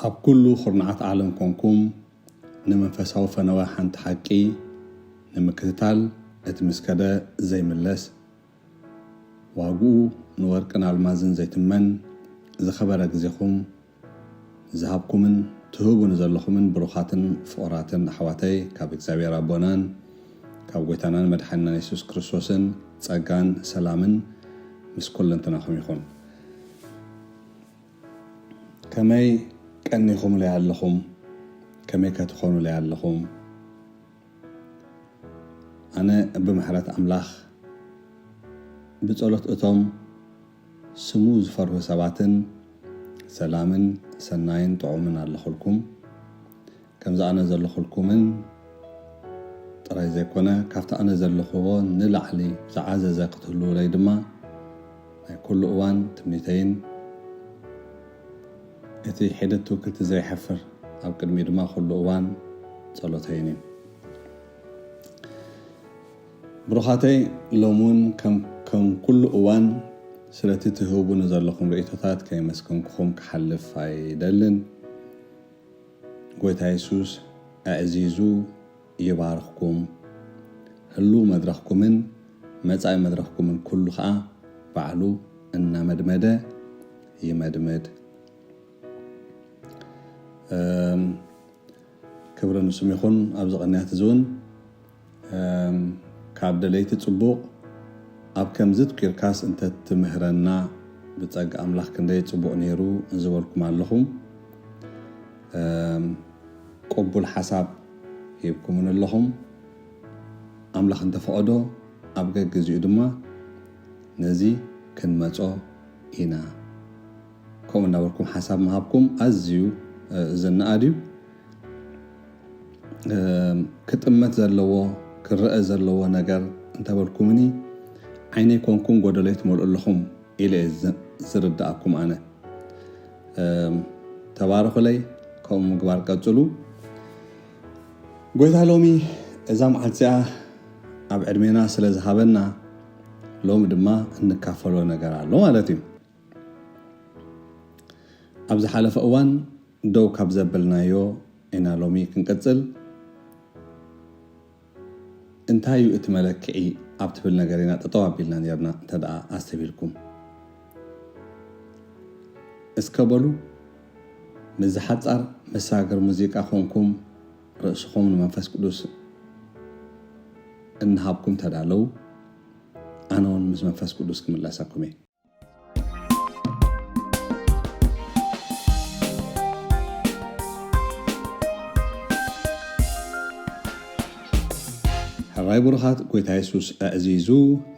ኣብ ኩሉ ኩርናዓት ዓለም ኮንኩም ንመንፈሳዊ ፈነወ ሓንቲ ሓቂ ንምክትታል፣ እቲ ምስ ከደ ዘይምለስ፣ ዋግኡ ንወርቅን ኣልማዝን ዘይትመን ዝኸበረ ግዜኹም ዝሃብኩምን ትህቡ ንዘለኹምን ብሩኻትን ፍቑራትን ኣሕዋተይ፣ ካብ እግዚኣብሔር ኣቦናን ካብ ጎይታናን መድሓኒናን የሱስ ክርስቶስን ጸጋን ሰላምን ምስ ኩለንትናኹም ይኹን። ከመይ ቀኒኹምለይ ኣለኹም? ከመይ ከ ትኾኑለይ ኣለኹም? ኣነ ብምሕረት ኣምላኽ ብጸሎት እቶም ስሙ ዝፈርሁ ሰባትን ሰላምን ሰናይን ጥዑምን ኣለኹልኩም። ከምዚ ኣነ ዘለኹልኩምን ጥራይ ዘይኮነ፣ ካብቲ ኣነ ዘለኹዎ ንላዕሊ ዝዓዘዘ ክትህልዉለይ ድማ ናይ ኩሉ እዋን ትምኒተይን እቲ ሒደት ትውክልቲ ዘይሐፍር ኣብ ቅድሚ ድማ ኩሉ እዋን ጸሎተይን እዩ። ብሩኻተይ፣ ሎም እውን ከም፣ ከም ኩሉ እዋን ስለቲ ትህቡ ንዘለኹም ርእይቶታት ከየመስገንኩኹም ክሓልፍ ኣይደልን። ጎይታ የሱስ ኣዕዚዙ ይባርኽኩም። ህሉው መድረኽኩምን መጻኢ መድረኽኩምን ኩሉ ኸኣ ባዕሉ እናመድመደ ይመድምድ። እም፣ ክብሪ ንስም ይኹን። ኣብዚ ቅንያት እዚ እውን እም፣ ካብ ደለይቲ ጽቡቕ ኣብ ከምዚ ትኲርካስ እንተትምህረና ብጸጋ ኣምላኽ ክንደይ ጽቡቕ ነይሩ ዝበልኩም ኣለኹም። እም፣ ቅቡል ሓሳብ ሂብኩምን ኣለኹም። ኣምላኽ እንተፈቐዶ ኣብ ገግዜኡ ድማ ነዚ ክንመጾ ኢና። ከምኡ እናበልኩም ሓሳብ ምሃብኩም ኣዝዩ፣ እ፣ ዝነኣድ እዩ። እም፣ ክጥመት ዘለዎ፣ ክረአ ዘለዎ ነገር እንተበልኩምኒ፣ ዓይነይ ኮንኩም ጎደለይ ትመልኡ ኣለኹም ኢለ እየ ዝ-፣ ዝርድኣኩም ኣነ። እም፣ ተባረኹለይ፣ ከምኡ ምግባር ቀጽሉ። ጎይታ ሎሚ እዛ መዓልቲ እዚኣ ኣብ ዕድሜና ስለ ዝሃበና፣ ሎሚ ድማ እንካፈሎ ነገር ኣሎ ማለት እዩ። ኣብ ዝሓለፈ እዋን ደው ካብ ዘበልናዮ ኢና ሎሚ ክንቅጽል። እንታይ እዩ እቲ መለክዒ ኣብ ትብል ነገር ኢና ጠጠው ኣቢልና ነርና፣ እንተ ደኣ ኣስተብሂልኩም። እስከ በሉ፣ ምስዚ ሓጻር መሳግር ሙዚቃ ኮንኩም ርእስኹም ንመንፈስ ቅዱስ እንሃብኩም ተዳለዉ፣ ኣነ እውን ምስ መንፈስ ቅዱስ ክምለሰኩም እየ። ሕራይ ብሩኻት፣ ጎይታ የሱስ ኣዕዚዙ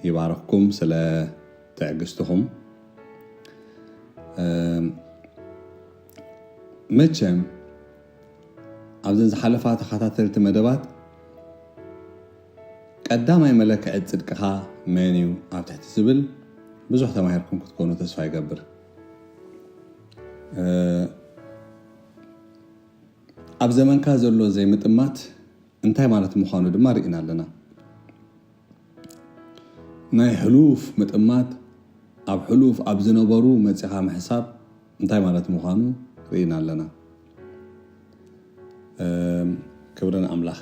ይባርኽኩም ስለ ትዕግስትኹም። እም፣ መቸም ኣብዘን ዝሓለፋ ተኸታተልቲ መደባት ቀዳማይ መለክዒ ጽድቅኻ መን እዩ ኣብ ትሕቲ ዝብል ብዙሕ ተማሂርኩም ክትኮኑ ተስፋ ይገብር። እ፣ ኣብ ዘመንካ ዘሎ ዘይምጥማት እንታይ ማለት ምዃኑ ድማ ርኢና ኣለና። ናይ ሕሉፍ ምጥማት፣ ኣብ ሕሉፍ ኣብ ዝነበሩ መጺኻ ምሕሳብ እንታይ ማለት ምዃኑ ርኢና ኣለና። እም፣ ክብሪ ንኣምላኽ።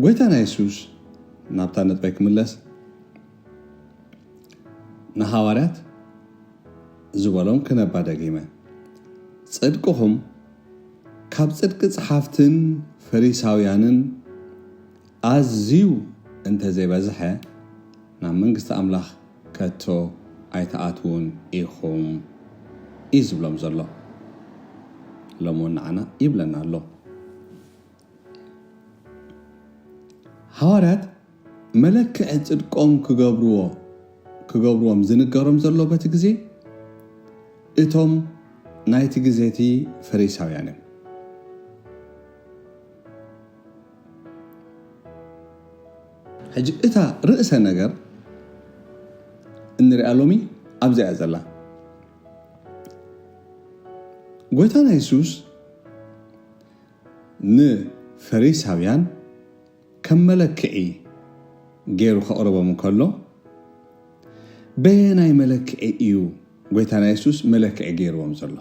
ጎይታና የሱስ፣ ናብታ ነጥበይ ክምለስ፣ ንሃዋርያት ዝበሎም ክነባ ደጊመ፣ ጽድቅኹም ካብ ጽድቂ ጸሓፍትን ፈሪሳውያንን ኣዝዩ እንተ ዘይበዝሐ፣ ናብ መንግስቲ ኣምላኽ ከቶ ኣይትኣትዉን ኢኹም እዩ ዝብሎም ዘሎ። ሎሚ እውን ንዓና ይብለና ኣሎ። ሃዋርያት መለክዒ ጽድቆም ክገብርዎ፣ ክገብርዎም ዝንገሮም ዘሎ በቲ ግዜ፣ እቶም ናይቲ ግዜ እቲ ፈሪሳውያን እዮም። ሕጂ እታ ርእሰ ነገር እንሪኣ ሎሚ ኣብዚኣ እያ ዘላ። ጎይታና የሱስ ንፈሪሳውያን ከም መለክዒ ገይሩ ከቕርቦም እንከሎ፣ በየናይ መለክዒ እዩ ጎይታና የሱስ መለክዒ ገይርዎም ዘሎ?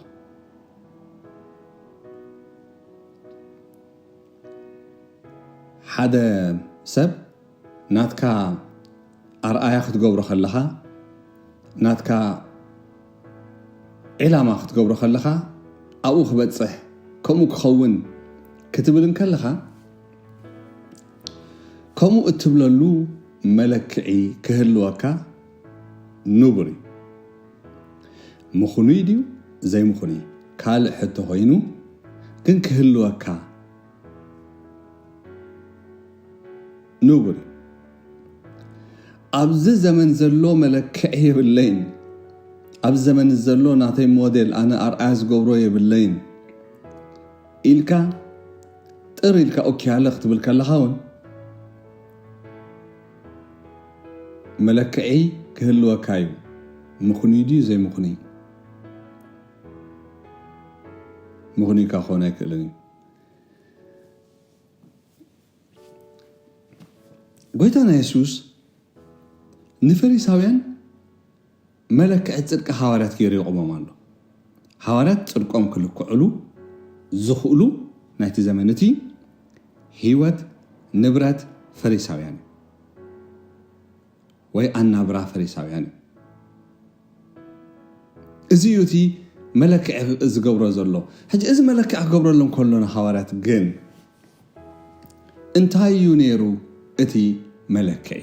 ሓደ ሰብ ናትካ ኣርኣያ ክትገብሮ ከለኻ፣ ናትካ ዕላማ ክትገብሮ ከለኻ፣ ኣብኡ ክበጽሕ፣ ከምኡ ክኸውን ክትብል እንከለኻ፣ ከምኡ እትብለሉ መለክዒ ክህልወካ ንቡር እዩ። ምኽኑይ ድዩ ዘይምኽኑይ ካልእ ሕቶ ኮይኑ፣ ግን ክህልወካ ንቡር እዩ። ኣብዚ ዘመን ዘሎ መለክዒ የብለይን፣ ኣብዚ ዘመን ዘሎ ናተይ ሞዴል፣ ኣነ ኣርኣያ ዝገብሮ የብለይን ኢልካ ጥር ኢልካ ኦኬ ኣለ ክትብል ከለኻ እውን መለክዒ ክህልወካ እዩ። ምኽኑይ ድዩ ዘይምኽኑይ? ምኽኑይ ክኸውን ኣይክእልን እዩ። ጎይታና የሱስ ንፈሪሳውያን መለክዒ ጽድቂ ሃዋርያት ገይሩ የቑሞም ኣሎ። ሃዋርያት ጽድቆም ክልክዕሉ ዝኽእሉ ናይቲ ዘመን እቲ ህይወት፣ ንብረት ፈሪሳውያን እዩ፣ ወይ ኣናብራ ፈሪሳውያን እዩ። እዚ እዩ እቲ መለክዒ ዝገብሮ ዘሎ። ሕጂ እዚ መለክዒ ክገብረሎም ከሎ ንሃዋርያት ግን እንታይ እዩ ነይሩ እቲ መለክዒ?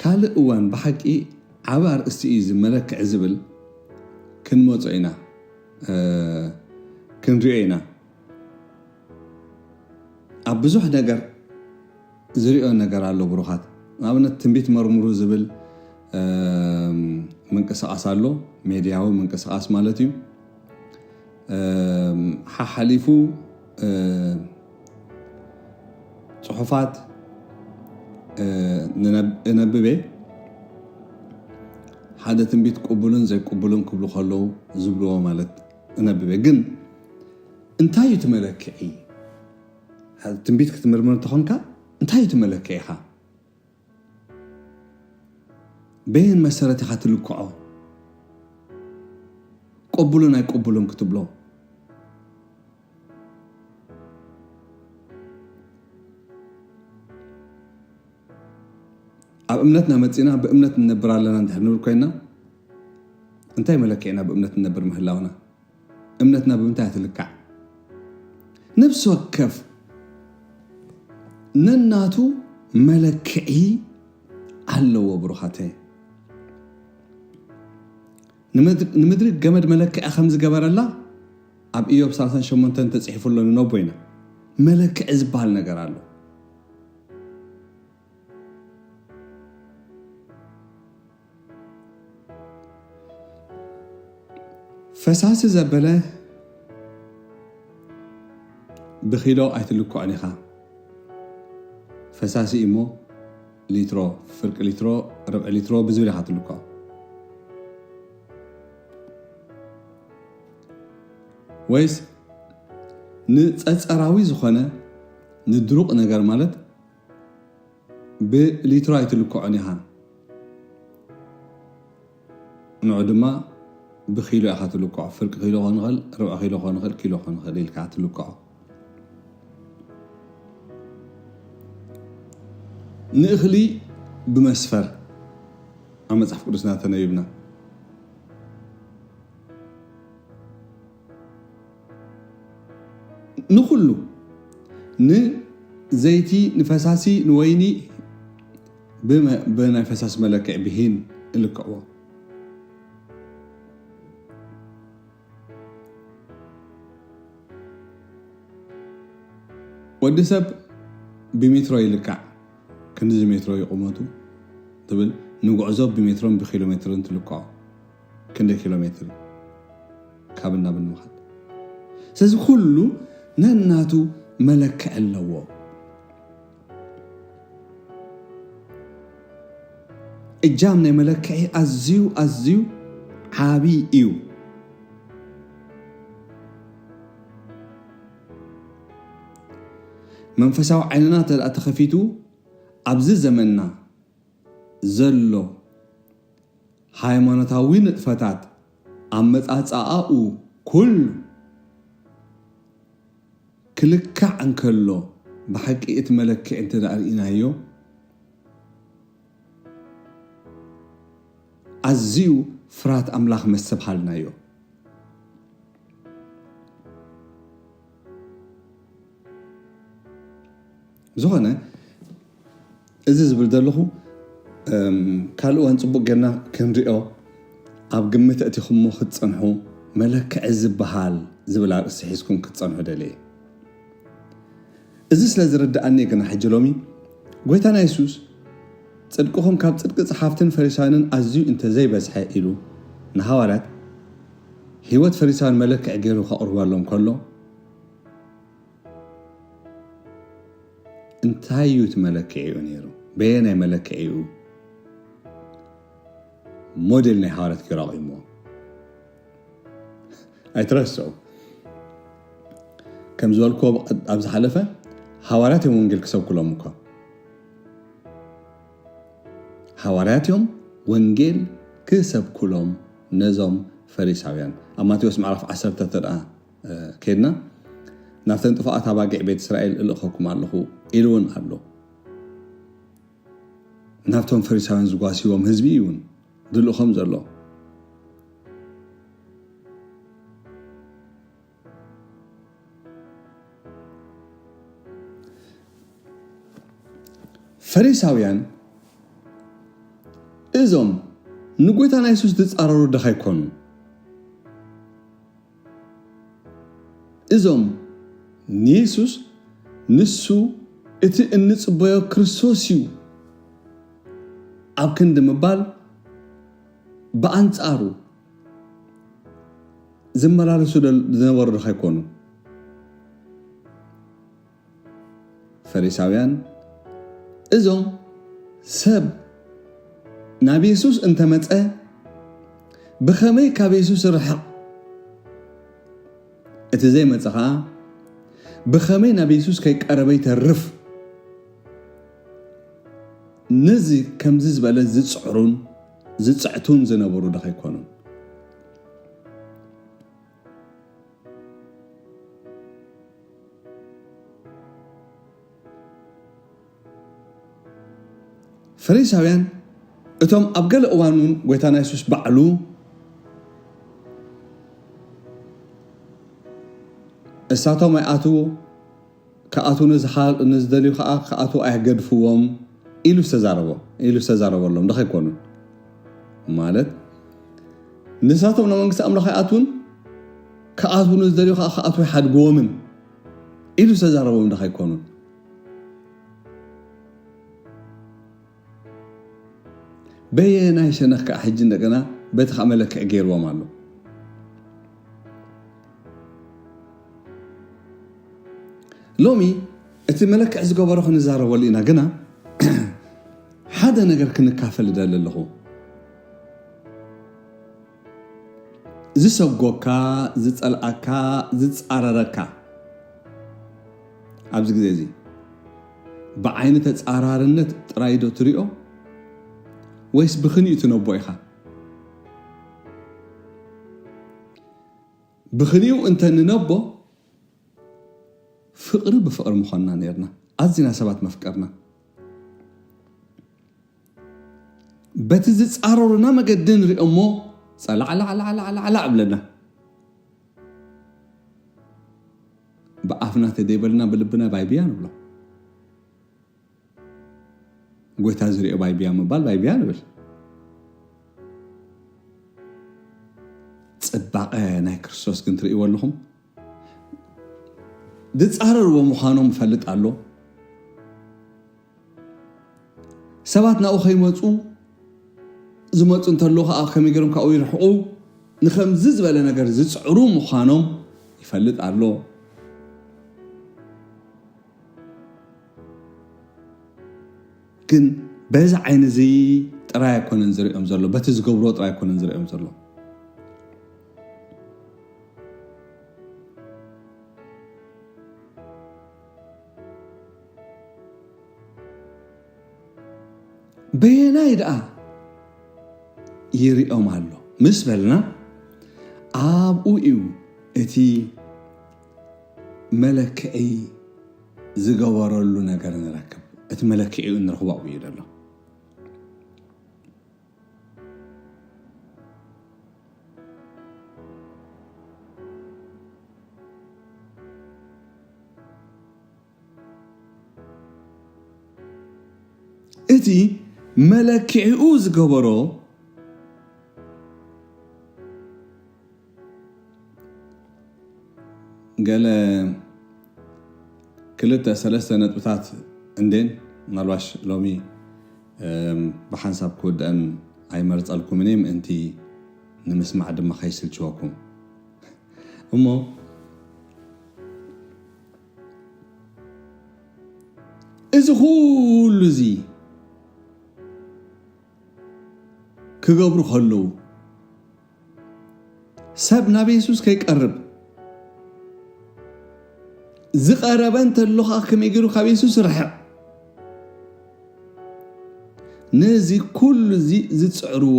ካልእ እዋን ብሓቂ ዓቢ ኣርእስቲ እዩ እዚ መለክዒ ዝብል፣ ክንመጾ ኢና፣ እ፣ ክንሪኦ ኢና። ኣብ ብዙሕ ነገር ዝሪኦ ነገር ኣሎ ብሩኻት። ንኣብነት ትንቢት መርምሩ ዝብል፣ እ፣ ምንቅስቓስ ኣሎ፣ ሜድያዊ ምንቅስቓስ ማለት እዩ። እ፣ ሓሓሊፉ፣ እ፣ ጽሑፋት፣ እ፣ ንነብ-፣ እነብብ እየ። ሓደ ትንቢት ቅቡልን ዘይቅቡልን ክብሉ ከለዉ ዝብልዎ ማለት እነብብ እየ። ግን እንታይ እዩ እቲ መለክዒ? ትንቢት ክትምርምር እንተኾንካ እንታይ እዩ እቲ መለክዒኻ? በየን መሰረት ኢኻ ትልክዖ? ቅቡልን ኣይቅቡልን ክትብሎ? ኣብ እምነትና መጺና ብእምነት ንነብር ኣለና እንድሕር ንብል ኮይና፣ እንታይ መለክዒ ኢና ብእምነት ንነብር ምህላውና? እምነትና ብምንታይ እያ ትልካዕ? ነፍሲ ወከፍ ነናቱ መለክዒ ኣለዎ ብሩኻተይ። ንምድ-፣ ንምድሪ ገመድ መለክዒ ከም ዝገበረላ ኣብ ኢዮብ ሰላሳን ሸሞንተን ተጽሒፉ ኣሎ ንነቦይና። መለክዒ ዝበሃል ነገር ኣሎ። ፈሳሲ ዘበለ ብኪሎ ኣይትልክዖን ኢኻ። ፈሳሲ እሞ ሊትሮ፣ ፍርቂ ሊትሮ፣ ርብዒ ሊትሮ ብዝብል ኢኻ ትልክዖ። ወይስ ንጸጸራዊ ዝኾነ ንድሩቕ ነገር ማለት ብሊትሮ ኣይትልክዖን ኢኻ። ንዑ ድማ ብኪሎ ኢኻ ትልክዖ። ፍርቂ ኪሎ ክኾን ይኽእል፣ ርብዒ ኪሎ ክኾን ይኽእል፣ ኪሎ ክኾን ይኽእል ኢልካ ትልክዖ። ንእኽሊ ብመስፈር ኣብ መጽሓፍ ቅዱስና ተነቢብና። ንኹሉ፣ ንዘይቲ፣ ንፈሳሲ፣ ንወይኒ ብመ-፣ ብናይ ፈሳሲ መለክዒ ብሂን እልክዕዎ። ወዲ ሰብ ብሜትሮ ይልካዕ፣ ክንድዚ ሜትሮ እዩ ቁመቱ ትብል፣ ንጉዕዞ ብሜትሮን ብኪሎ ሜትርን ትልክዖ። ክንደይ ኪሎ ሜትር እዩ ካብ እናብን ምኻድ። ስለዚ ኩሉ ነናቱ መለክዒ ኣለዎ። እጃም ናይ መለክዒ ኣዝዩ፣ ኣዝዩ ዓቢ እዩ። መንፈሳዊ ዓይንና እንተ ደኣ ተኸፊቱ፣ ኣብዚ ዘመንና ዘሎ ሃይማኖታዊ ንጥፈታት ኣመጻጽኣኡ ኩሉ ክልካዕ እንከሎ፣ ብሓቂ እቲ መለክዒ እንተ ደኣ ርኢናዮ፣ ኣዝዩ ፍርሃት ኣምላኽ መስተብሃልናዮ። ዝኾነ፣ እዚ ዝብል ዘለኹ፣ እም፣ ካልእ እዋን ጽቡቕ ጌርና ክንሪኦ፣ ኣብ ግምት ኣእቲኹሞ ክትጸንሑ፣ መለክዒ ዝበሃል ዝብል ኣርእስቲ ሒዝኩም ክትጸንሑ ደልየ። እዚ ስለ ዝርድኣኒ ግና፣ ሕጂ ሎሚ ጎይታና የሱስ፣ "ጽድቅኹም ካብ ጽድቂ ጸሓፍትን ፈሪሳውያንን ኣዝዩ እንተ ዘይበዝሐ" ኢሉ ንሃዋርያት ህይወት ፈሪሳውያን መለክዒ ገይሩ ከቕርበሎም ከሎ፣ እንታይ እዩ እቲ መለክዒኡ ነይሩ? በየናይ መለክዒኡ ሞዴል ናይ ሃዋርያት ገይሩ ኣቑምዎ? ኣይትረስዑ። ከም ዝበልኩዎ ብቐ-፣ ኣብ ዝሓለፈ፣ ሃዋርያት እዮም ወንጌል ክሰብኩሎም እኮ። ሃዋርያት እዮም ወንጌል ክሰብኩሎም ነዞም ፈሪሳውያን። ኣብ ማቴዎስ ምዕራፍ ዓሰርተ ተደኣ፣ እ፣ ከድና፣ "ናብተን ጥፉኣት ኣባጊዕ ቤት እስራኤል እልእኸኩም ኣለኹ" ኢሉ እውን ኣሎ። ናብቶም ፈሪሳውያን ዝጓስይዎም ህዝቢ እዩ እውን ዝልእኾም ዘሎ። ፈሪሳውያን እዞም ንጎይታና የሱስ ዝጻረሩ ደኻ ኣይኮኑን። እዞም ንየሱስ ንሱ እቲ እንጽበዮ ክርስቶስ እዩ ኣብ ክንዲ ምባል፣ ብኣንጻሩ ዝመላለሱ ደል-፣ ዝነበሩ ዶ ኣይኮኑ? ፈሪሳውያን፣ እዞም ሰብ ናብ የሱስ እንተመጸ ብኸመይ ካብ የሱስ ርሕቕ? እቲ ዘይመጸ ኸኣ ብኸመይ ናብ የሱስ ከይቀረበ ይተርፍ? ነዚ ከምዚ ዝበለ ዝጽዕሩን ዝጽዕቱን ዝነበሩ ዶ ኣይኮኑን? ፈሪሳውያን፣ እቶም ኣብ ገለ እዋን እውን ጎይታና የሱስ ባዕሉ እሳቶም ኣይኣትዉ፣ ክኣትዉ ንዝሓ-፣ ንዝደልዩ ኸኣ ክኣትዉ ኣይገድፍዎም ኢሉ ዝተዛረቦ-፣ ኢሉ ዝተዛረበሎም ዶ ኣይኮኑን? ማለት፣ ንሳቶም ናብ መንግስቲ ኣምላኽ ኣይኣትዉን፣ ክኣትዉ ንዝደልዩ ኸኣ ክኣትዉ ኣይሓድግዎምን ኢሉ ዝተዛረቦም ዶ ኣይኮኑን? በየናይ ሸነኽ ከኣ ሕጂ እንደገና በቲ ኸኣ መለክዒ ገይርዎም ኣሎ። ሎሚ እቲ መለክዒ ዝገበሮ ክንዛረበሉ ኢና፣ ግና ሓደ ነገር ክንካፈል እደሊ ኣለኹ። ዝሰጎካ፣ ዝጸልኣካ፣ ዝጻረረካ፣ ኣብዚ ግዜ እዚ ብዓይኒ ተጻራርነት ጥራይ ዶ ትሪኦ? ወይስ ብኽኒኡ ትነቦ ኢኻ? ብኽኒኡ እንተ ንነቦ፣ ፍቕሪ ብፍቕሪ ምኾንና ነይርና። ኣዚና ሰባት መፍቀርና። በቲ ዝጻረሩና መገዲ ንሪኦ እሞ፣ ጸላዕላዕላዕላዕላዕ እብለና። ብኣፍና ተደይበልና ብልብና ባይብያ ንብሎ። ጎይታ ዝሪኦ ባይብያ ምባል ባይብያ ንብል። ጽባቐ ናይ ክርስቶስ ግን ትርእይዎ ኣለኹም? ዝጻረርዎ ምዃኖም እፈልጥ ኣሎ። ሰባት ናብኡ ከይመጹ፣ ዝመጹ እንተለዉ ኸኣ ከመይ ገይሮም ካብኡ ይርሕቑ፣ ንኸምዚ ዝበለ ነገር ዝጽዕሩ ምዃኖም ይፈልጥ ኣሎ። ግን በዚ ዓይኒ እዚ ጥራይ ኣይኮነን ዝርእዮም ዘሎ፣ በቲ ዝገብርዎ ጥራይ ኣይኮነን ዝርእዮም ዘሎ። በየናይ ደኣ ይርእዮም ኣሎ ምስ በልና፣ ኣብኡ እዩ እቲ መለክዒ ዝገበረሉ ነገር ንረክብ። እቲ መለክዒኡ እንረኽቦ ኣብኡ እዩ ዘሎ። እቲ መለክዒኡ ዝገበሮ ገለ ክልተ ሰለስተ ነጥብታት እንዴን፣ ምናልባሽ ሎሚ ብሓንሳብ ክውድአን ኣይመርጸልኩምን እየ፣ ምእንቲ ንምስማዕ ድማ ከይስልችወኩም። እሞ እዚ ኩሉ እዚ ክገብሩ ከለዉ፣ ሰብ ናብ የሱስ ከይቀርብ፣ ዝቐረበ እንተሎ ኸዓ ከመይ ገይሩ ካብ የሱስ ርሕቕ። ነዚ ኩሉ እዚ ዝጽዕርዎ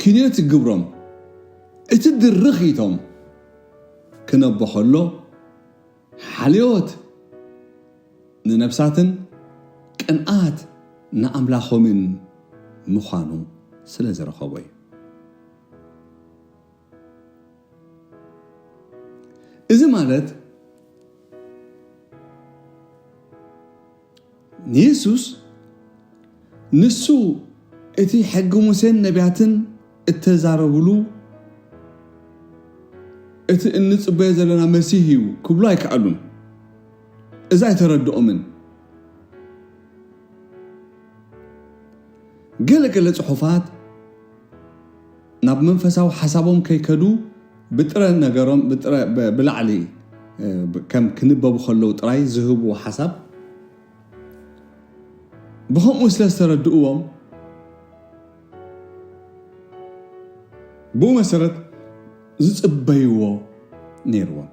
ክንዮት ግብሮም፣ እቲ ድርኺቶም ክነቦ ከሎ፣ ሓልዮት ንነብሳትን ቅንኣት ንኣምላኾምን ምዃኑ ስለ ዝረኸቦ እዩ። እዚ ማለት ንየሱስ ንሱ እቲ ሕጊ ሙሴን ነቢያትን እተዛረብሉ፣ እቲ እንጽበዮ ዘለና መሲህ እዩ ክብሉ ኣይከኣሉን። እዚ ኣይተረድኦምን። ገለ ገለ ጽሑፋት ናብ መንፈሳዊ ሓሳቦም ከይከዱ ብጥረ ነገሮም፣ ብጥረ፣ ብ-፣ ብላዕሊ፣ እ፣ ብ-፣ ከም ክንበቡ ከለዉ ጥራይ ዝህብዎ ሓሳብ ብኸምኡ ስለ ዝተረድእዎም፣ ብኡ መሰረት ዝጽበይዎ ነይርዎም።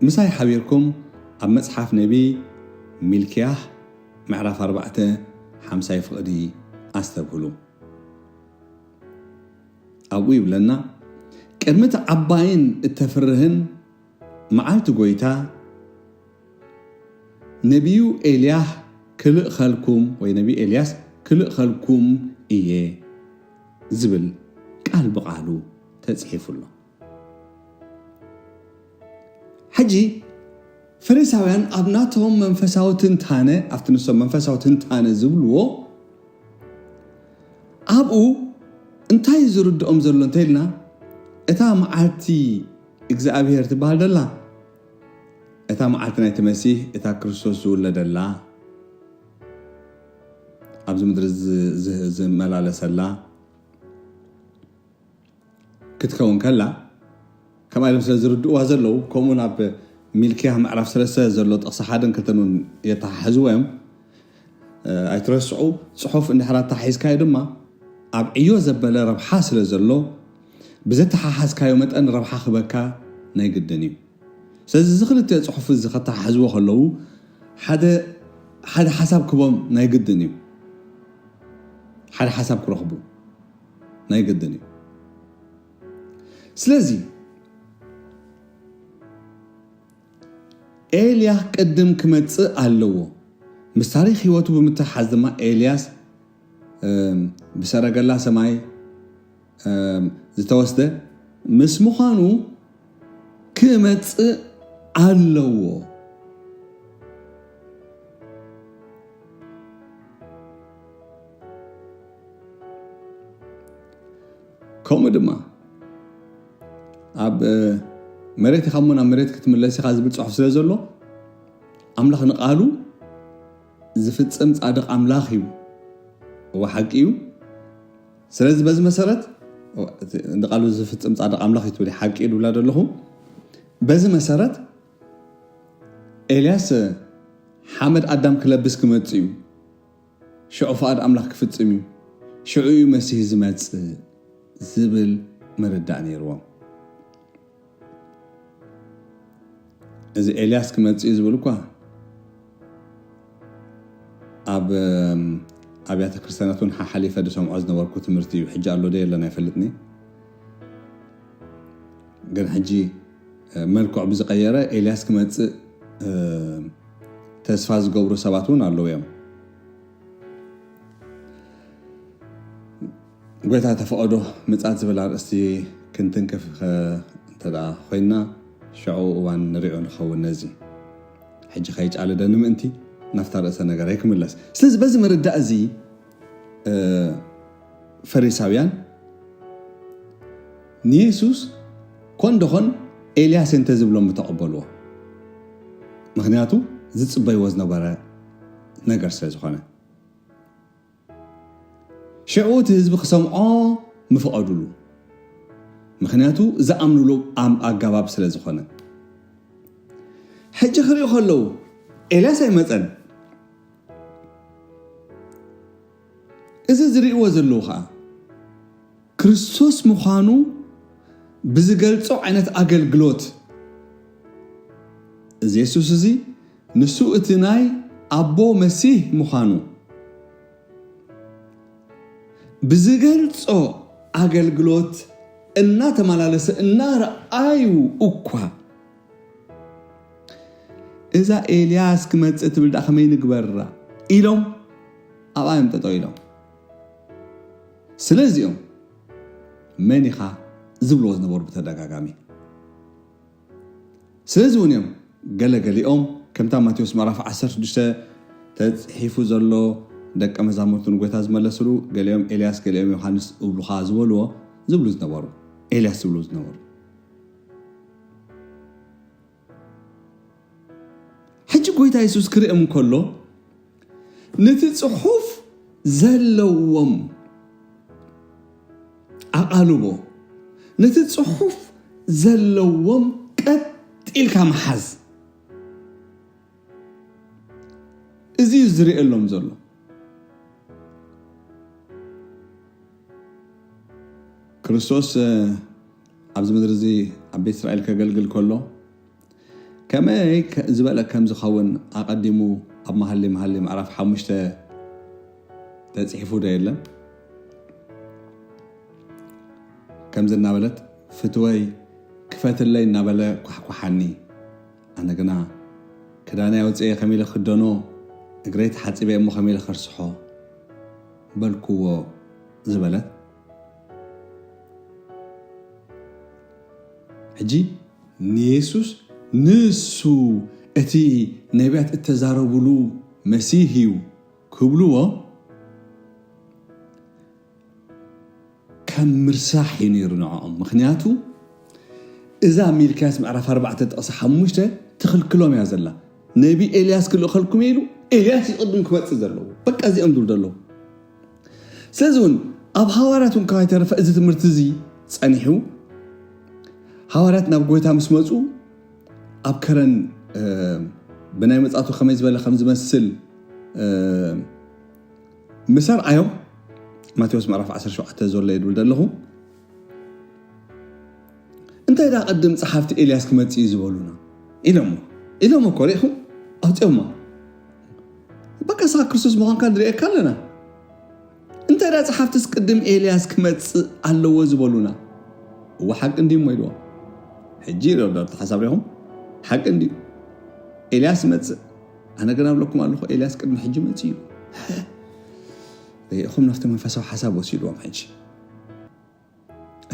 ምሳይ ሓቢርኩም ኣብ መጽሓፍ ነቢ ሚልክያህ ምዕራፍ ኣርባዕተ ሓምሳይ ፍቕዲ ኣስተብህሉ። ኣብኡ ይብለና፣ ቅድሚ እቲ ዓባይን እተፍርህን መዓልቲ ጐይታ፣ ነቢዩ ኤልያህ ክልእኸልኩም፣ ወይ ነቢዩ ኤልያስ ክልእኸልኩም እየ ዝብል ቃል ብቓሉ ተጽሒፉ ኣሎ። ሕጂ ፈሪሳውያን ኣብ ናቶም መንፈሳዊ ትንታነ፣ ኣብቲ ንሶም መንፈሳዊ ትንታነ ዝብልዎ፣ ኣብኡ እንታይ እዩ ዝርድኦም ዘሎ እንተኢልና፣ እታ መዓልቲ እግዚኣብሔር ትበሃል ደላ፣ እታ መዓልቲ ናይቲ መሲህ፣ እታ ክርስቶስ ዝውለደላ፣ ኣብዚ ምድሪ ዝ-፣ ዝ-፣ ዝመላለሰላ ክትከውን ከላ፣ ከምኣ ኢሎም ስለ ዝርድእዋ ዘለዉ፣ ከምኡ ናብ ሚልክያ ምዕራፍ ሰለስተ ዘሎ ጥቕሲ ሓደን ክልተን እውን የተሓሕዝዎ እዮም። እ፣ ኣይትረስዑ፣ ጽሑፍ እንድሕር ኣተሓሒዝካዮ ድማ፣ ኣብ ዕዮ ዘበለ ረብሓ ስለ ዘሎ፣ ብዘተሓሓዝካዮ መጠን ረብሓ ክበካ ናይ ግድን እዩ። ስለዚ እዚ ክልተ ጽሑፍ እዚ ከተሓሕዝዎ ከለዉ፣ ሓደ፣ ሓደ ሓሳብ ክቦም ናይ ግድን እዩ። ሓደ ሓሳብ ክረኽቡ ናይ ግድን እዩ። ስለዚ ኤልያህ ቅድም ክመጽእ ኣለዎ። ምስ ታሪኽ ህይወቱ ብምትሕሓዝ ድማ ኤልያስ፣ እም፣ ብሰረገላ ሰማይ፣ እም፣ ዝተወስደ ምስ ምዃኑ ክመጽእ ኣለዎ። ከምኡ ድማ ኣብ፣ እ፣ መሬት ኢኻ እሞ ናብ መሬት ክትምለስ ኢኻ ዝብል ጽሑፍ ስለ ዘሎ፣ ኣምላኽ ንቓሉ ዝፍጽም ጻድቕ ኣምላኽ እዩ። እወ፣ ሓቂ እዩ። ስለዚ በዚ መሰረት፣ እወ፣ እቲ ንቓሉ ዝፍጽም ጻድቕ ኣምላኽ እዩ ትብል፣ ሓቂ እዩ ድብላ ዘለኹ። በዚ መሰረት ኤልያስ ሓመድ ኣዳም ክለብስ ክመጽእ እዩ። ሽዑ ፍቓድ ኣምላኽ ክፍጽም እዩ። ሽዑ እዩ መሲህ ዝመጽእ ዝብል ምርዳእ ነይርዎም። እዚ ኤልያስ ክመጽእ እዩ ዝብል እኳ ኣብ ኣብያተ ክርስቲያናት እውን ሓሓሊፈ ዝሰምዖ ዝነበርኩ ትምህርቲ እዩ። ሕጂ ኣሎ ዶ የለን ኣይፈልጥኒ። ግን ሕጂ መልክዑ ብዝቀየረ ኤልያስ ክመፅእ ተስፋ ዝገብሩ ሰባት እውን ኣለዉ እዮም። ጎይታ ተፈቐዶ ምጻት ዝብል ኣርእስቲ ክንትንክፍ እንተ ኮይና ሽዑ እዋን ንሪኦ ንኸውን። ነዚ ሕጂ ከይጫልደኒ ምእንቲ ናፍታ ርእሰ ነገረይ ክምለስ። ስለዚ በዚ ምርዳእ እዚ ፈሪሳውያን ንየሱስ ኮን ደኾን ኤልያስ እንተ ዝብሎም ምተቐበልዎ። ምኽንያቱ ዝጽበይዎ ዝነበረ ነገር ስለ ዝኾነ። ሽዑ እቲ ህዝቢ ክሰምዖ ምፍቐዱሉ። ምኽንያቱ ዝኣምኑሉ ኣም-፣ ኣገባብ ስለ ዝኾነ። ሕጂ ክሪኡ ከለዉ ኤልያስ ኣይመጸን። እዚ ዝርእይዎ ዘለዉ ኸኣ ክርስቶስ ምዃኑ ብዝገልጾ ዓይነት ኣገልግሎት እዚ የሱስ እዚ ንሱ እቲ ናይ ኣቦ መሲህ ምዃኑ ብዝገልጾ ኣገልግሎት እናተመላለሰ እናረኣዩ እኳ እዛ ኤልያስ ክመጽእ ትብል ደኣ ከመይ ንግበራ ኢሎም ኣብኣ እዮም ጠጠው ኢሎም። ስለዚኦም መን ኢኻ ዝብልዎ ዝነበሩ ብተደጋጋሚ። ስለዚ እውን እዮም ገለገሊኦም ከምታ ማቴዎስ ምዕራፍ ዓሰርተ ሽዱሽተ ተጽሒፉ ዘሎ ደቀ መዛሙርቱ ንጎይታ ዝመለስሉ፣ ገሊኦም ኤልያስ፣ ገሊኦም ዮሃንስ እብሉ ኸኣ ዝበልዎ ዝብሉ ዝነበሩ፣ ኤልያስ ዝብሉ ዝነበሩ። ሕጂ ጎይታ የሱስ ክርእዮም እንከሎ ነቲ ጽሑፍ ዘለዎም ኣቓልቦ፣ ነቲ ጽሑፍ ዘለዎም ቀጥ ኢልካ ምሓዝ፣ እዚ እዩ ዝርእየሎም ዘሎ። ክርስቶስ ኣብዚ ምድሪ እዚ ኣብ ቤት እስራኤል ከገልግል ከሎ ከመይ ዝበለ ከም ዝኸውን ኣቐዲሙ ኣብ መሃሊ መሃሊ ምዕራፍ ሓሙሽተ ተጽሒፉ ዶ የለን? ከምዚ እናበለት ፍትወይ ክፈትለይ እናበለ ኳሕኳሓኒ። ኣነ ግና ክዳነይ ኣውፅኤ ከመይ ኢለ ክደኖ፣ እግረይ ተሓፂበ እሞ ከመይ ኢለ ከርስሖ በልኩዎ ዝበለት። ሕጂ ንየሱስ ንሱ እቲ ነቢያት እተዛረቡሉ መሲህ እዩ ክብልዎ ከም ምርሳሕ እዩ ነይሩ ንዕኦም። ምኽንያቱ እዛ ሚልክያስ ምዕራፍ ኣርባዕተ ጥቕሲ ሓሙሽተ ትኽልክሎም እያ ዘላ። ነቢ ኤልያስ ክልእኸልኩም ኢሉ፣ ኤልያስ ይቕድም ክመፅእ ዘለዎ። በቃ እዚኦም ዝብሉ ዘለዉ። ስለዚ እውን ኣብ ሃዋርያት እውን ካብ ኣይተረፈ እዚ ትምህርቲ እዚ ጸኒሑ፣ ሃዋርያት ናብ ጎይታ ምስ መጹ ኣብ ከረን ብናይ መጻቱ ከመይ ዝበለ ከም ዝመስል ምስ ኣርኣዮም፣ ማቴዎስ ምዕራፍ ዓሰርተ ሸውዓተ ዘሎ የድብል ዘለኹ። እንታይ ደኣ ቅድም ጸሓፍቲ ኤልያስ ክመጽእ እዩ ዝበሉና ኢሎሞ ኢሎሞ እኮ ርኢኹም ኣውፅኦሞ። በቃ ስኻ ክርስቶስ ምዃንካ ንርእየካ ኣለና። እንታይ ደኣ ጸሓፍትስ ቅድም ኤልያስ ክመጽእ ኣለዎ ዝበሉና? እወ ሓቂ እንዲሞ ኢልዎ። ሕጂ ይረዳቱ ሓሳብ ሪኹም ሓቂ እንዲዩ። ኤልያስ ይመጽእ። ኣነ ግን ኣብለኩም ኣለኹ ኤልያስ ቅድሚ ሕጂ መጽእ እዩ። ርኢኹም ናፍቲ መንፈሳዊ ሓሳብ ወሲድዎም ሕጂ።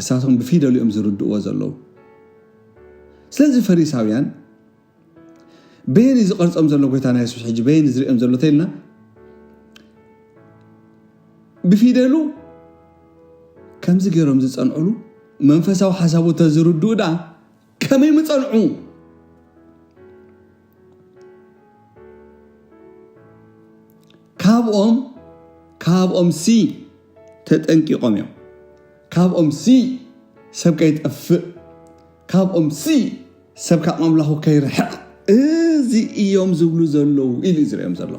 እሳቶም ብፊደሉ እዮም ዝርድእዎ ዘለዉ። ስለዚ ፈሪሳውያን በየን እዩ ዝቐርጾም ዘሎ ጎይታና የሱስ ሕጂ በየን እዩ ዝርእዮም ዘሎ ተይልና ብፊደሉ ከምዚ ገይሮም ዝጸንዕሉ መንፈሳዊ ሓሳቡ ተዝርድኡ ደኣ ከመይ ምጸንዑ? ካብኦም ካብኦም ሲ ተጠንቂቖም እዮም። ካብኦም ሲ ሰብ ከይጠፍእ፣ ካብኦም ሲ ሰብ ካብ ኣምላኹ ከይርሕቕ እዚ እዮም ዝብሉ ዘለዉ ኢሉ እዩ ዝርእዮም ዘሎ።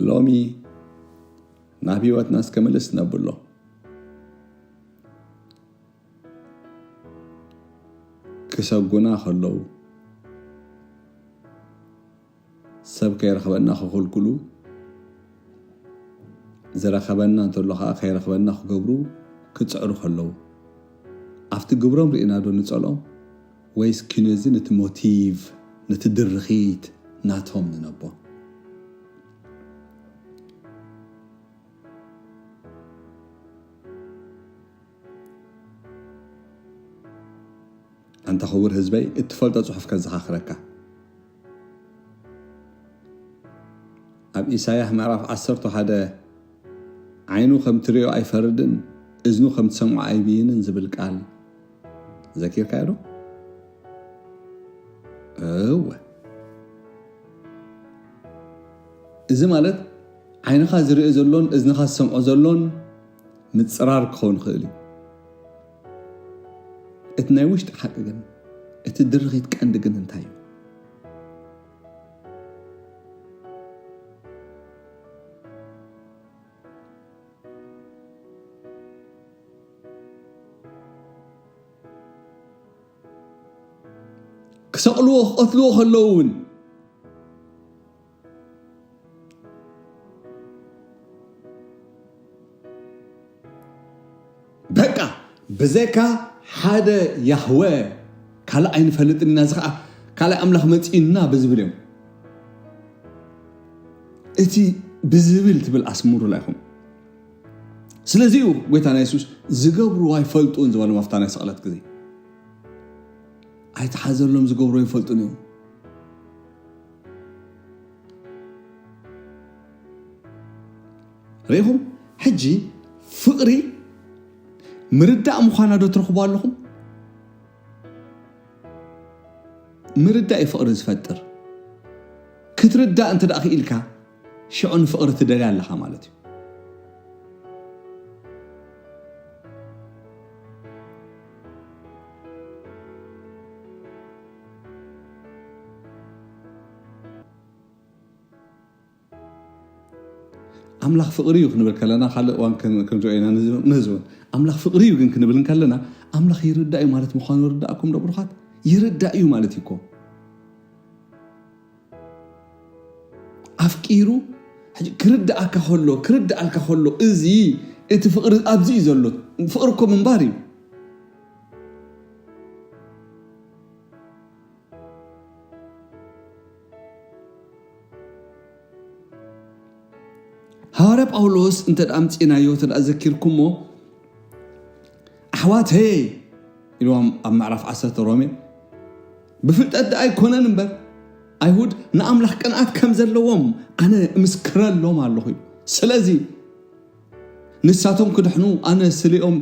ሎሚ ናብ ህይወትና እስከ ምልስ ነብሎ። ክሰጉና ከለዉ፣ ሰብ ከይረኽበና ክኽልክሉ፣ ዝረኸበና እንተሎ ኸዓ ከይረኽበና ክገብሩ ክጽዕሩ ከለዉ፣ ኣብቲ ግብሮም ርኢና ዶ ንጸልኦም? ወይስ ኪኖዚ ነቲ ሞቲቭ፣ ነቲ ድርኺት ናቶም ንነቦ? ኣንታ ክቡር ህዝበይ፣ እትፈልጦ ጽሑፍ ከዘኻኽረካ። ኣብ ኢሳያስ ምዕራፍ ዓሰርተ ሓደ ዓይኑ ከም ትሪኦ ኣይፈርድን፣ እዝኑ ከም ትሰምዖ ኣይብይንን ዝብል ቃል ዘኪርካዮ ዶ? እወ። እዚ ማለት ዓይንኻ ዝርኢ ዘሎን እዝንኻ ዝሰምዖ ዘሎን ምጽራር ክኸውን ይኽእል እዩ። እቲ ናይ ውሽጢ ሓቂ ግን፣ እቲ ድርኺት ቀንዲ ግን እንታይ እዩ? ክሰቕልዎ፣ ክቐትልዎ ከለዉ እውን በቃ ብዘይካ ሓደ ያህወ ካልእ ኣይንፈልጥን ኢና፣ እዚ ከዓ ካልእ ኣምላኽ መፂኡና ብዝብል እዮም። እቲ ብዝብል ትብል ኣስምሩላ ኢኹም። ስለዚ እዩ ጎይታና የሱስ ዝገብርዎ ኣይፈልጡን ዝበሎም ኣብታ ናይ ስቕለት ግዜ። ኣይተሓዘሎም፣ ዝገብርዎ ኣይፈልጡን እዮም። ርኢኹም? ሕጂ ፍቕሪ ምርዳእ ምዃና ዶ ትረኽቡ ኣለኹም? ምርዳእ እዩ ፍቕሪ ዝፈጥር። ክትርዳእ እንተ ደኣ ክኢልካ፣ ሽዑ ንፍቕሪ ትደልያ ኣለኻ ማለት እዩ። ኣምላኽ ፍቕሪ እዩ ክንብል ከለና፣ ካልእ እዋን ክን-፣ ክንሪኦ ኢና። ንህዝቢ፣ ንህዝቢ እውን ኣምላኽ ፍቕሪ እዩ ግን ክንብል እንከለና፣ ኣምላኽ ይርዳእ እዩ ማለት ምዃኑ ይርዳእኩም ዶ ብሩኻት? ይርዳእ እዩ ማለት እዩ እኮ። ኣፍቂሩ፣ ሕጂ ክርድኣካ ከሎ፣ ክርድኣልካ ከሎ፣ እዚ እቲ ፍቕሪ ኣብዚ እዩ ዘሎ። ፍቕሪ እኮ ምንባር እዩ። ሃዋርያ ጳውሎስ እንተ ደኣ ኣምጺእናዮ፣ እንተ ደኣ ዘኪርኩሞ፣ ኣሕዋተየ ኢልዎም ኣብ ምዕራፍ ዓሰርተ ሮሜ፣ ብፍልጠት ደኣ ኣይኮነን እምበር፣ ኣይሁድ ንኣምላኽ ቅንኣት ከም ዘለዎም ኣነ እምስክረሎም ኣለኹ እዩ። ስለዚ ንሳቶም ክድሕኑ ኣነ ስሌኦም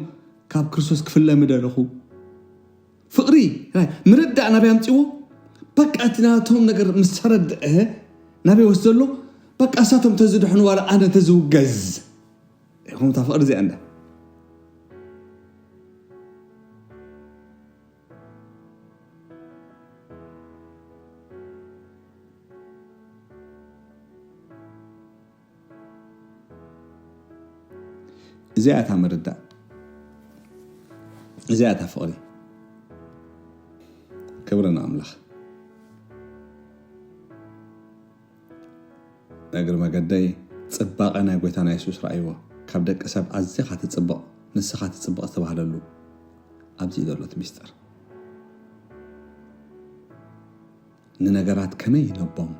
ካብ ክርስቶስ ክፍለ ምደለኹ። ፍቕሪ፣ ራይ፣ ምርዳእ ናበይ ኣምጺዎ? በቃ እቲ ናቶም ነገር ምስ ተረድአ ናበይ ወስደሎ? በቃ እሳቶም ተዝድሕኑ ዋላ ኣነ ተዝውገዝ። ኢኹም እታ ፍቕሪ እዚኣ እንዳ። እዚኣ እታ ምርዳእ፣ እዚኣ እታ ፍቕሪ። ክብሪ ንኣምላኽ። እግሪ መገደይ ጽባቐ ናይ ጎይታና የሱስ ረኣይዎ። ካብ ደቂ ሰብ ኣዚኻ ትጽብቕ፣ ንስኻ ትጽብቕ ዝተባህለሉ ኣብዚ እዩ ዘሎ እቲ ሚስጥር። ንነገራት ከመይ ይነቦም?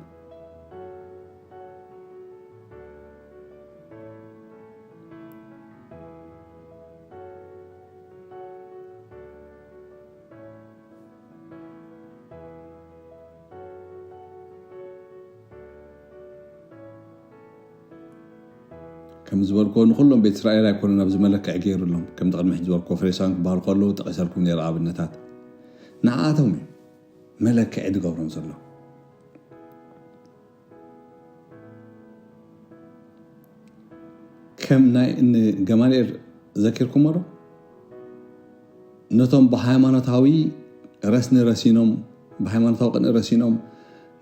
ከም ዝበልክዎ ንኹሎም ቤት እስራኤል ኣይኮነን ኣብዚ መለክዒ ገይሩሎም። ከምቲ ቅድሚ ሕጂ ዝበልክዎ ፈሪሳውያን ክበሃሉ ከለዉ ጠቒሰልኩም ነይረ ኣብነታት። ንዓኣቶም እዩ መለክዒ ዝገብሮም ዘሎ። ከም ናይ እኒ ገማልኤል ዘኪርኩሞ ዶ? ነቶም ብሃይማኖታዊ ረስኒ ረሲኖም፣ ብሃይማኖታዊ ቅንኢ ረሲኖም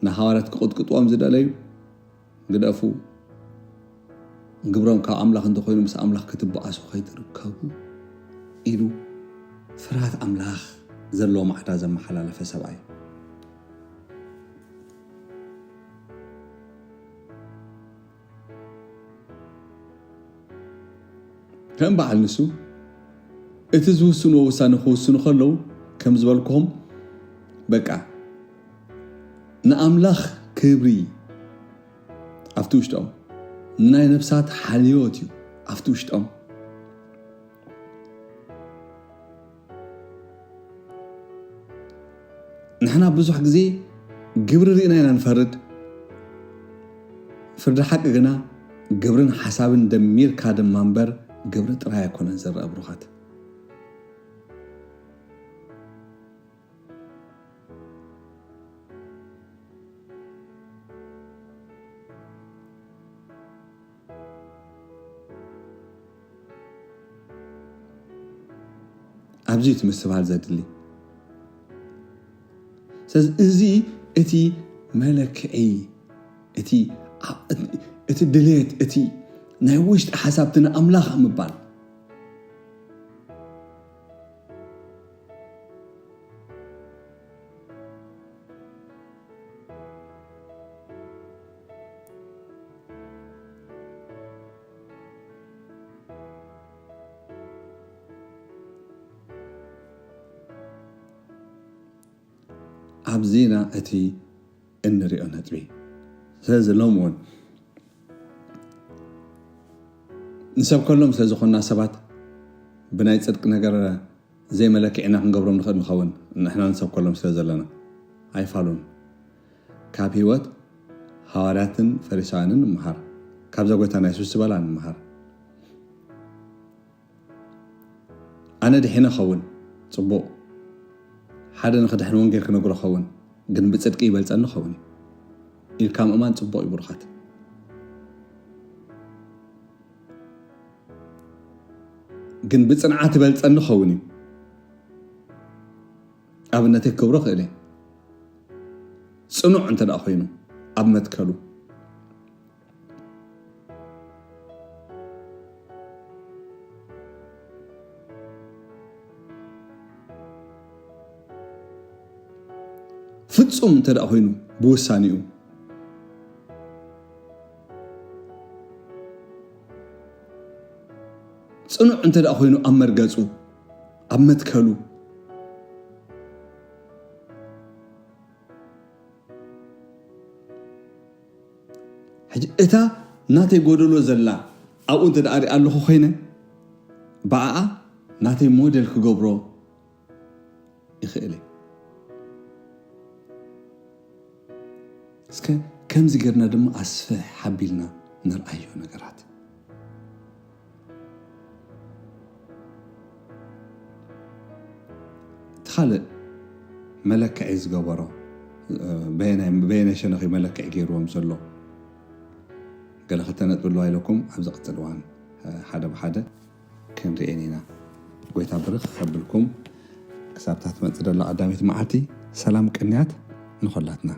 ንሃዋርያት ክቕጥቅጥዎም ዝደለዩ ግደፉ፣ ግብሮም ካብ ኣምላኽ እንተኾይኑ ምስ ኣምላኽ ክትበኣሱ ከይትርከቡ ኢሉ ፍርሃት ኣምላኽ ዘለዎ ማዕዳ ዘመሓላለፈ ሰብኣይ። ከም በዓል ንሱ እቲ ዝውስንዎ ውሳነ ክውስኑ ከለዉ ከም ዝበልኩኹም በቃ ንኣምላኽ ክብሪ ኣብቲ ውሽጦም ንናይ ነፍሳት ሓልዮት እዩ ኣብቲ ውሽጦም። ንሕና ብዙሕ ግዜ ግብሪ ርኢና ኢና ንፈርድ። ፍርዲ ሓቂ ግና ግብርን ሓሳብን ደሚርካ ድማ እምበር ግብሪ ጥራይ ኣይኮነን ዝረአ ብሩኻት። ኣብዚ እቲ ምስትብሃል ዘድሊ። ስለዚ እዚ እቲ መለክዒ እቲ እቲ ድሌት እቲ ናይ ውሽጢ ሓሳብቲ ንኣምላኽ ምባል። ኣብዚና እቲ እንሪኦ ነጥቢ። ስለዚ ሎም እውን ንሰብከሎም ስለ ዝኾንና ሰባት ብናይ ፅድቂ ነገር ዘይመለክዒና ክንገብሮም ንኽእል ንኸውን። ንሕና ንሰብከሎም ስለ ዘለና ኣይፋሉን። ካብ ህይወት ሃዋርያትን ፈሪሳውያንን ንምሃር። ካብዛ ጎይታና የሱስ ዝበላ ንምሃር። ኣነ ድሒነ ኸውን ጽቡቕ፣ ሓደ ንኽድሕን ወንጌል ክነግሮ ኸውን፣ ግን ብጽድቂ ይበልጸኒ ኸውን እዩ ኢልካ ምእማን ጽቡቕ እዩ ብሩኻት። ግን ብጽንዓት ይበልጸኒ ኸውን እዩ። ኣብነተይ ክገብሮ ክእል እየ። ጽኑዕ እንተ ደኣ ኮይኑ ኣብ መትከሉ ፍጹም እንተ ደኣ ኮይኑ ብውሳኔኡ ጽኑዕ እንተ ደኣ ኮይኑ ኣብ መርገጹ ኣብ መትከሉ ሕጂ እታ ናተይ ጎደሎ ዘላ ኣብኡ እንተ ደኣ ሪኣ ኣለኹ ኮይነ ብኣኣ ናተይ ሞዴል ክገብሮ ይኽእል እየ። እስከ ከምዚ ጌርና ድማ ኣስፍሕ ሓቢልና ንርኣዮ ነገራት። እቲ ካልእ መለክዒ ዝገበሮ በየናይ ሸነኺ መለክዒ ገይርዎም ዘሎ ገለ ክልተ ነጥቢ ኣለዋ ኢለኩም ኣብ ዝቕፅል እዋን ሓደ ብሓደ ክንርእየን ኢና። ጎይታ ብርኽ ከብልኩም ክሳብታ ትመፅእ ደላ ቀዳመይቲ መዓልቲ ሰላም ቅንያት ንኾላትና።